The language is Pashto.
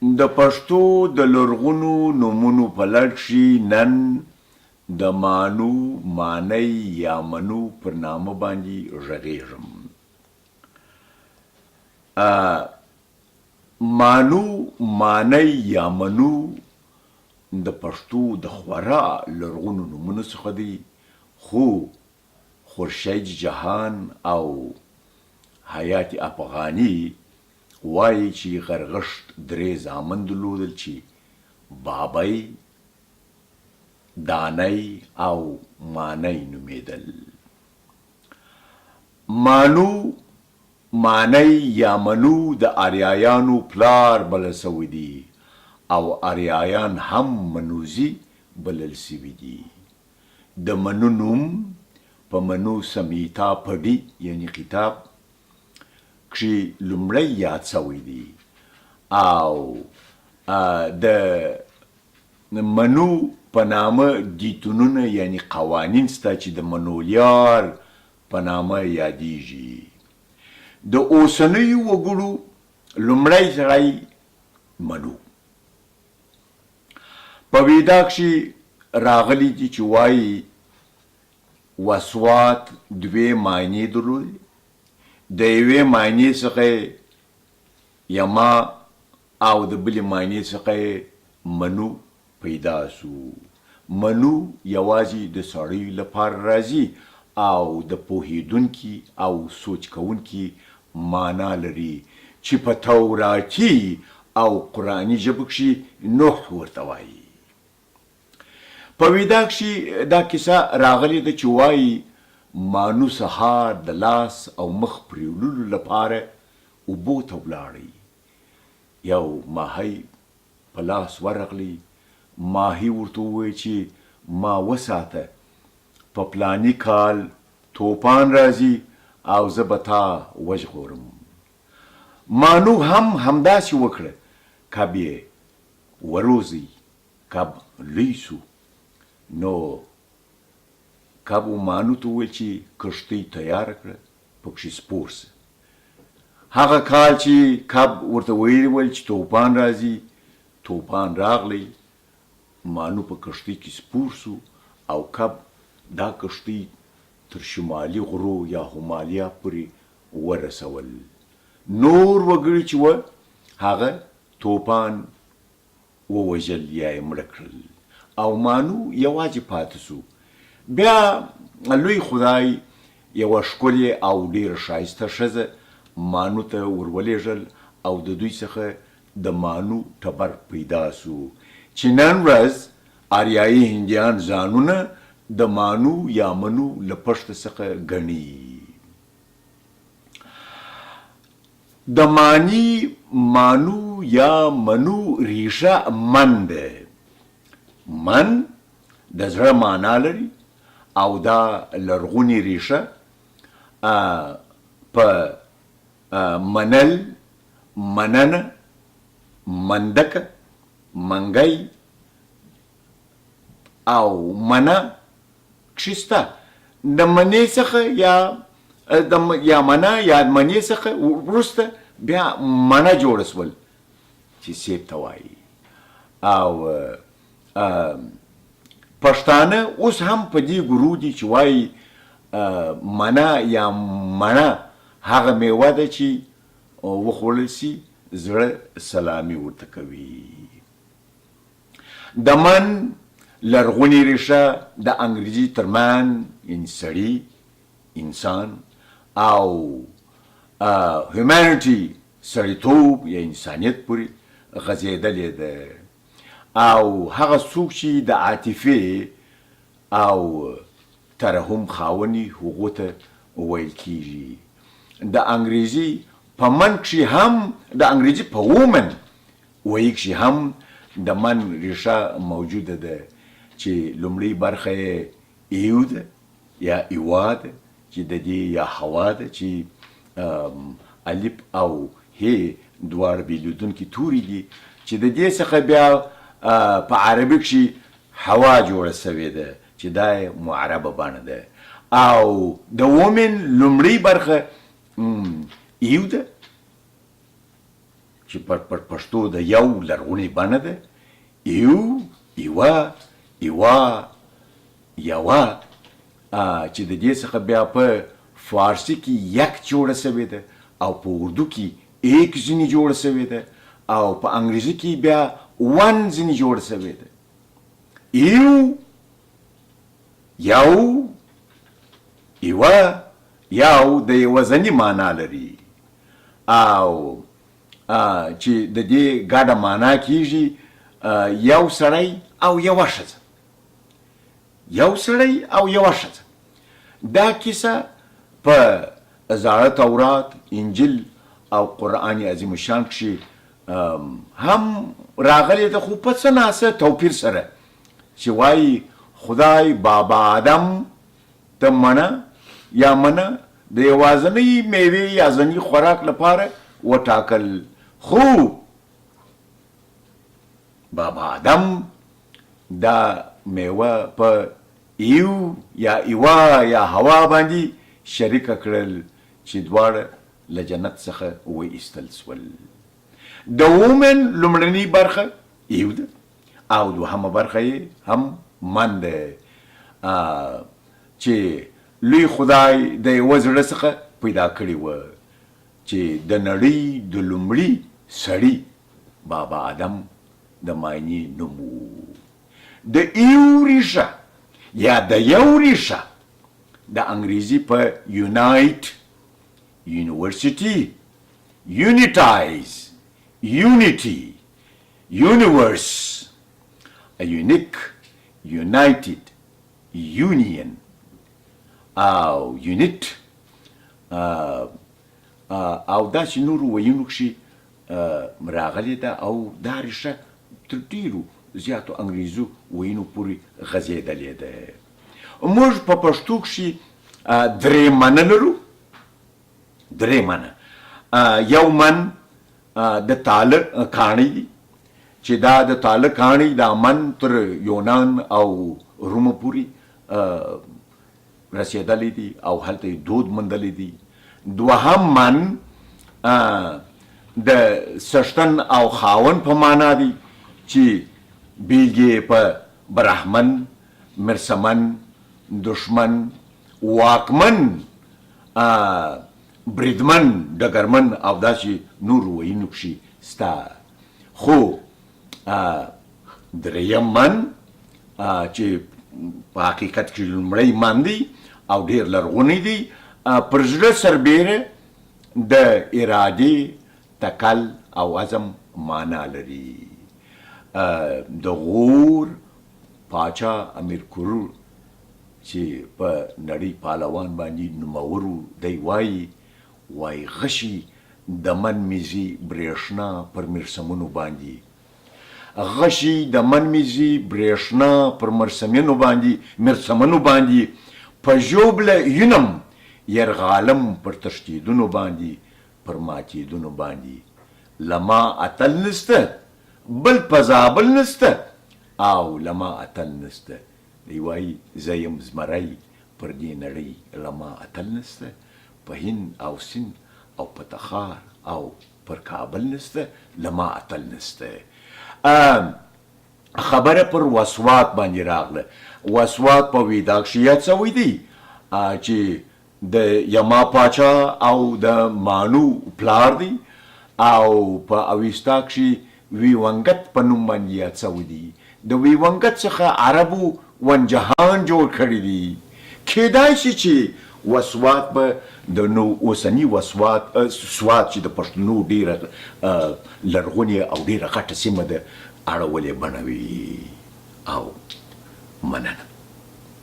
د پښتو د لرغونو نومونو په لړ کښي نن د مانو، مانۍ یا منو پر نامه باندي ږغېږم. مانو، مانۍ یا منو د پښتو د خورا لرغونو نومونو څخه دی، خو خورشید جهان او حیات افغاني وايي چې غرغښت درې زامن درلودل چې بابی، دانی او مانی نومېدل. مانو، مانی یا منو د آریایانو پلار بلل شوی دی او آریایان هم منوزي بلل شوي دي. د منو نوم په منو سمیتا پډي یعنی کتاب کښي لومړی یاد شوی دی او د منو په نامه دیتونونه یعنی قوانین شته چې د منولیار په نامه یادیږي. د اوسنیو وګړو لومړی سړی منو. په ویدا کښي راغلي دي چې وايي، وسوات دوې معنی درلودې، د یوې معنی څخه یې یما او د بلې معنی څخه یې منو پیدا سو. منو یوازې د سړیو لپاره راځي او د پوهېدونکي او سوچ کوونکي مانا لري چي په توراتي او قرآني ژبو کښي نوح ورته وايي. په ویدا کښي دا کیسه راغلې ده چي وايي، مانو سهار د لاس او مخ پرېوللو لپاره اوبو ته ولاړی، یو ماهی په لاس ورغلی، ماهي ورته وویل چي ما وساته، په پلاني کال توپان راځي او زه به تا وژغورم. مانو هم همداسې وکړه، کب یې وروزی، کب لوی شو، نو کب و مانو ته وویل چې کښتۍ تیاره کړه، پکښې سپور شه. هغه کال چې کب ورته ویلي ول چې توپان راځي، توپان راغلی، مانو په کښتۍ کې سپور شو او کب دا کښتۍ تر شمالي غرو یا همالیا پورې ورسول. نور وګړي چې وه هغه توپان ووژل یا یې مړه کړل او مانو یوازې پاتې شو. بیا لوی خدای یوه ښکلې او ډېره ښایسته ښځه مانو ته ورولېږل او د دوی څخه د مانو ټبر پیدا شو چې نن ورځ آریایي هندیان ځانونه د مانو یا منو له پښته څخه ګڼي. د مانی، مانو یا منو ریښه من ده. من د زړه مانا لري او دا لرغونې ریښه په منل، مننه، مندکه، منګی او منه کښې شته. د منې څخه یا د یا منه یا منې څخه وروسته بیا مڼه جوړه شول چې سیب ته وایي او پښتانه اوس هم په دې ګرو دي چې وایي منه یا مڼه هغه میوه ده چې وخوړل شي زړه سلامي ورته کوي. د من لرغونې ریښه د انګریزي تر Man یعنی سړي، انسان، او Humanity سړیتوب یا انسانیت پورې غځېدلې ده او هغه څوک چې د عاطفې او ترحم خاوند وي هغو ته ویل کیږي. د انګریزي په من کښې هم د انګریزي په Woman ویي کښې هم د من ریښه موجوده ده چې لومړۍ برخه یې ایو ده یا ایوا ده چې د دې یا هوا ده چې الف او هې دواړه بېلېدونکي توري دي چې د دې څخه بیا په عربي کښې هوا جوړه شوې ده چې دا یې معربه بڼه ده او د وومن لومړۍ برخه ایو ده. چې پر پښتو د یو لرغونې بڼه ده، یو، یوه، یوا، یوه، چې د دې څخه بیا په فارسي کې یک جوړه شوې ده او په اردو کې ایک ځینې جوړه شوې ده او په انګریزي کې بیا ون ځینې جوړه شوې ده. یو، یو، یوه، یو د یوځني مانا لري او چې د دې ګډه مانا کېږي یو سړی او یوه ښځه. یو سړی او یوه ښځه. دا کیسه په زاړه تورات، انجیل او قرآن عظیم الشان کښې هم راغلې ده خو په څه ناڅه توپیر سره چې وایي خدای بابا آدم ته مڼه یا منه د یوازنۍ میوې یا ځني خوراک لپاره وټاکل خو بابا آدم دا میوه په ایو یا ایوا یا هوا باندې شریکه کړل چې دواړه له جنت څخه وایستل شول. د وومن لومړنۍ برخه ایو ده او دوهمه برخه یې هم من ده چې لوی خدای د یوه زړه څخه پیدا کړي وه چې د نړۍ د لومړي سړي بابا آدم د ماینې نوم وو. د ایو ریښه یا د یو ریښه د انګریزي په یونایټ، یونیورسټي، یونیټایز، یونیټي، یونیورس، یونیک، یونایټډ، یونین او یونټ او داسې نورو ویونو کښې راغلې ده او دا ریښه تر ډېرو زیاتو انګریزو ویونو پورې غځېدلې ده. موږ په پښتو کښې درې منه لرو، درې منه. یو من د تاله کاڼی دی چې دا د تاله کاڼی دا من تر یونان او رومه پورې رسېدلی دی او هلته یې دود موندلی دی. دوهم من د څښتن او خاوند په معنا دی چې بېلګې یې په برهمن، مرسمن، دښمن، واکمن، بریدمن، ډګرمن او داسې نورو ویونو کښې سته. خو درېیم من چې په حقیقت کښې لومړی من دی او ډېر لرغونی دی، پر زړه سربېره د ارادې، تکل او عزم معنا لري. د غور پاچا امیر کروړ چې په نړۍ پهلوان باندې نومور و، دی وايي، وای غشي د من مې ځي برېښنا پر مرسمونو باندې، غشي د من مې ځي برېښنا پر مرسمینو باندې، مرسمنو باندې، په ژوبله یونم یرغالم پر تښتېدونو باندې، پر ماتېدونو باندې، له ما اتل نشته، بل په زابل نشته او له ما اتل نشته. دی وايي، زه یم زمری پر دې نړۍ له ما اتل نشته، په هند او سند او په تخار او پر کابل نشته، له ما اتل نشته. خبره پر وسوات باندې راغله. وسوات په ویدا کښې یاد شوی دی چې د یما پاچا او د مانو پلار دی او په اویستا کښې ویونګت په نوم باندې یاد شوی دی. د ویونګت څخه عربو ونجهان جوړ کړی دی. کیدای شي چې وسوات به د نو اوسني وسوات سوات چې د پښتنو ډیره لرغونې او ډیره غټه سیمه ده اړولې بڼه وي او مننه.